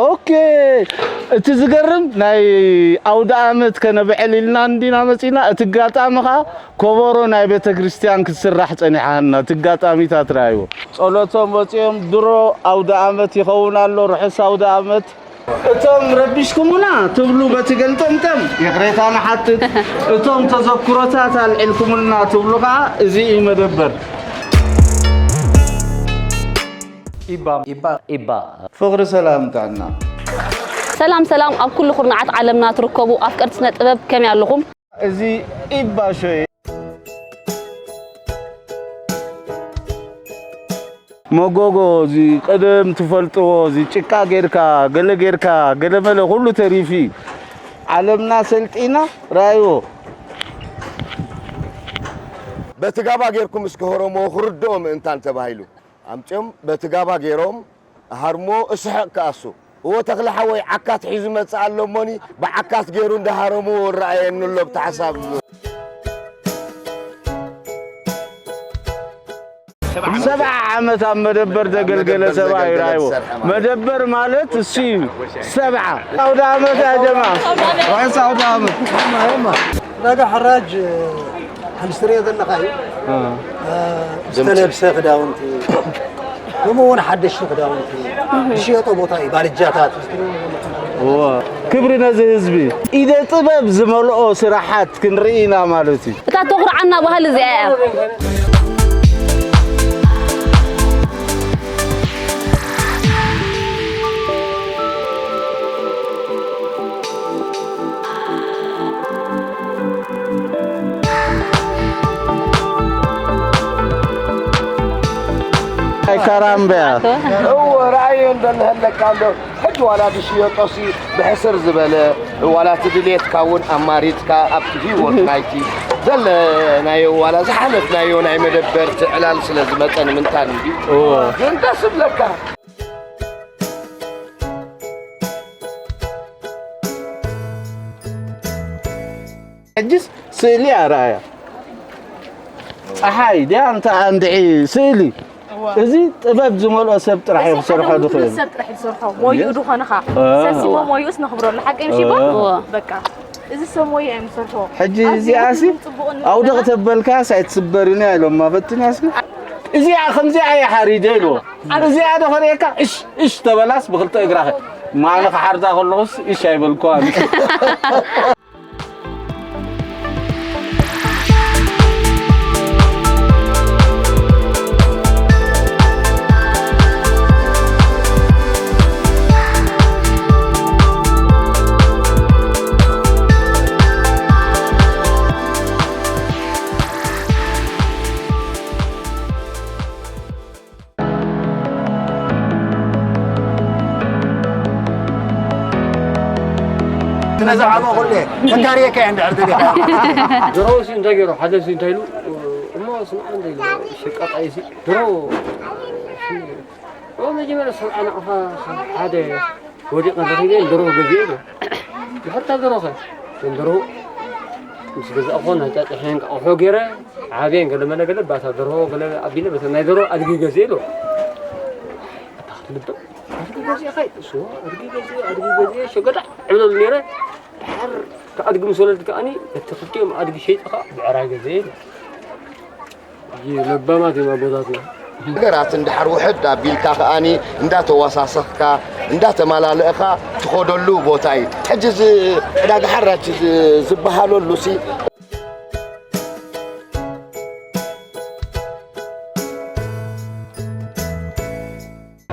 ኦኬ። እቲ ዝገርም ናይ ኣውደ ኣመት ከነብዕል ኢልና እንዲና መጺና፣ እቲ ኣጋጣሚ ኸኣ ኮቦሮ ናይ ቤተ ክርስቲያን ክትስራሕ ጸኒሓ ሃና፣ እቲ ኣጋጣሚታት ርኣይዎ። ጸሎቶም ወጺኦም ድሮ ኣውደ ኣመት ይኸውን ኣሎ፣ ርሑስ ኣውደ ኣመት። እቶም ረቢሽኩሙና ትብሉ በቲ ገልጠምጠም ይቕሬታ ንሓትት፣ እቶም ተዘክሮታት ኣልዒልኩምልና ትብሉ ኸኣ እዚ እዩ መደበር። ኢባ ኢባ ኢባ ፍቕሪ ሰላም ጥዕና። ሰላም ሰላም ኣብ ኩሉ ኩርናዓት ዓለምና ትርከቡ ኣፍቀርቲ ስነ ጥበብ ከመይ ኣለኹም? እዚ ኢባ ሾ እዩ። መጎጎ እዚ ቀደም ትፈልጥዎ እዚ ጭቃ ጌርካ ገለ ጌርካ ገለመለ ኩሉ ተሪፉ እዩ። ዓለምና ሰልጢና ራእይዎ። በቲ ጋባ ጌርኩም እስኪ ህረምዎ ክርድኦ ምእንታን ተባሂሉ ኣምጺኦም በቲ ጋባ ጌሮም ሃርምዎ እስሕቕ ከኣ እሱ እወ ተኽለ ሓወይ ዓካት ሒዙ መጽእ ኣሎ እሞኒ ብዓካት ጌሩ እንዳሃረምዎ እረኣየኒ ኣሎ ኣብቲ ሓሳብ ሰብዓ ዓመት ኣብ መደበር ዘገልገለ ሰብኣይ ራይዎ። መደበር ማለት እሱ እዩ። ሰብዓ ኣውደ ዓመት ያ ጀማ። ርሑስ ኣውደ ዓመት። ናጋ ሓራጅ ከምዚ ትሪኦ ዘለኻ እዩ። ዝተለብሰ ክዳውንቲ ከምኡ እውን ሓደሽቲ ክዳውንቲ ዝሽየጦ ቦታ እዩ። ባልጃታት ክብሪ ነዚ ህዝቢ። ኢደ ጥበብ ዝመልኦ ስራሓት ክንርኢ ኢና ማለት እዩ። እታ ተኹርዓና ባህሊ እዚኣ እያ። ካራምበያ እወ ረኣዮ እንደልሀለካ እንዶ ሕጂ ዋላ ዝሽየጦሲ ብሕስር ዝበለ ዋላ እቲ ድሌትካ እውን ኣማሪፅካ ኣብቲ ህይወት ናይቲ ዘለናዮ ዋላ ዝሓለፍናዮ ናይ መደበርቲ ዕላል ስለ ዝመፀ ንምንታን እዩ ግን ደስ ዝብለካ ሕጅስ ስእሊ ኣርኣያ ፀሓይ ድያ እንተ ኣንድዒ ስእሊ እዚ ጥበብ ዝመልኦ ሰብ ጥራሕ እዩ ክሰርሖ ዝኽእል። ሰብ ጥራሕ ዝሰርሖ ሞይኡ ዝኾነ ኻ ሰሲሞ ሞይኡስ ነኽብረሉ ሓቀይ ምሽ ይባ በቃ እዚ ሰብ ሞይኡ እዮም ዝሰርሖ። ሕጂ እዚኣሲ ኣውደቕ ተበልካስ ኣይትስበርን እያ ኢሎማ ፈትንያ እስኪ። እዚኣ ከምዚኣ እየ ሓሪደ ኢልዎ። እዚኣ ዶ ከርእየካ እሽ እሽ ተበላስ ብክልተ እግራ ኸ ማነ ክሓርዳ ከለኹስ እሽ ኣይበልኩዋን። ነዚ ዓሞ ኩለ ተካርየካ እየ እንድሕር ደሊኻ። ድሮ ሲ እንታይ ገይሩ ሓደ ሲ እንታይ ኢሉ እሞ ስምዓ እንታይ ኢሉ ሸቃጣይ ሲ ድሮ እሞ መጀመርያ ሰብዓ ናቕፋ ሓደ ወዲቐ ረኺበ ድሮ ገዚኤ ኢሉ ድሕርታ ድሮኸ ድሮ ምስ ገዛእኹ ናይ ጫጭሐን ቃቑሖ ገይረ ዓብየን ገለ መለ ገለ ባታ ደርሆ ገለ ኣቢለ በተ ናይ ደርሆ ኣድጊ ገዚኤ ኢሉ ኣታ ክትልብም ኣድጊ ገዚእኻ ይጥስዎ ኣድጊ ገዚኤ ኣድጊ ገዚኤ ሸገዳ ዕብለሉ ነይረ ድሓር ኣድጊ ምስ ወለድካ ኣኒ እቲ ክልቲኦም ኣድጊ ሸይጥኻ ብዕራይ ገዚኤ ኢሉ ሕጂ ለባማት እዮም ኣቦታትና። ነገራት እንድሕር ውሕድ ኣቢልካ ከኣኒ እንዳተዋሳሰኽካ እንዳተማላለእኻ ትኸደሉ ቦታ እዩ። ሕጂ እዚ ዕዳጋ ሓራች እዚ ዝበሃለሉ ሲ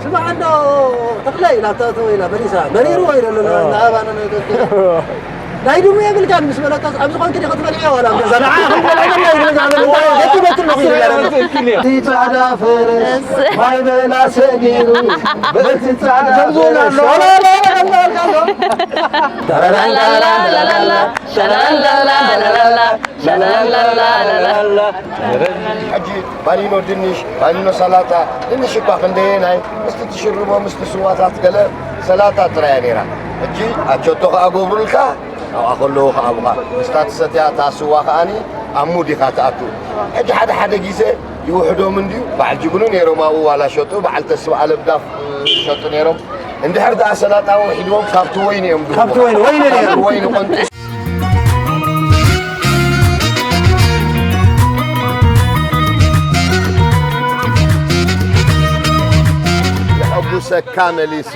ስማዕ እንዶ ተኽለ ኢላ ተእተወ ኢላ መሊሳ መሪርዎ ኢለ ኣሎ ንኣባና ናይ ድሙ የብልካን ምስ በለካ ኣብዚ ኾንክ ዲኻ ትበልዕዮ ዋላ ኣብ ገዛ ንዓ ክንበልዕ ደላ ይብል ዛዕባ እንታይ ገጢመትሉ ኢሉ እቲ ጻዕዳ ፈረስ ማይ በላ ሰጊሩ በቲ ጻዕዳ ፈረስ ሕጂ ባኒኖ ድንሽ፣ ባኒኖ ሰላጣ፣ ድንሽ እኳ ክንደየናይ ምስቲ ትሽርቦ ምስቲ ስዋታት ገለ ሰላጣ ጥራይ እያ ነይራ። ሕጂ ኣቸቶ ከኣ ገብሩልካ ኣብኣ ከለዉ ከኣ ኣብኻ ምስታ ትሰትያ እታ ስዋ ከኣኒ ኣብ ሙድ ኢኻ ትኣቱ። ሕጂ ሓደ ሓደ ግዜ ይውሕዶም እንድዩ በዓል ጅግኑ ነይሮም ኣብኡ ዋላ ሸጡ በዓል ተስፋ ኣለምዳፍ ሸጡ ነይሮም። እንድሕር ደኣ ሰላጣ ውሒድዎም ካብቲ ወይኒ እዮም ድህቡኻ። ካብቲ ወይኒ፣ ወይኒ እዮም። ካብቲ ወይኒ ቆንጢ የሐጉሰካ መሊሱ።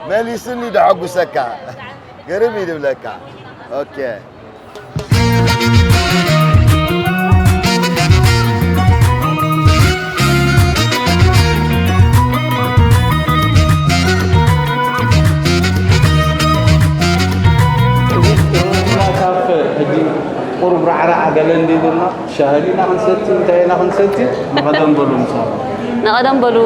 መሊሱኒ ደሐጉሰካ። ግርም እዩ ድብለካ። ኦኬ። እዚ ካፈ ሕጂ ቁሩብ ራዕራዕ ገለ እንዲልና፣ ሻሂ ዲና ክንሰቲ፣ እንታይ ኢና ክንሰቲ? ንቐደም በሉ ምሳና። ንቐደም በሉ።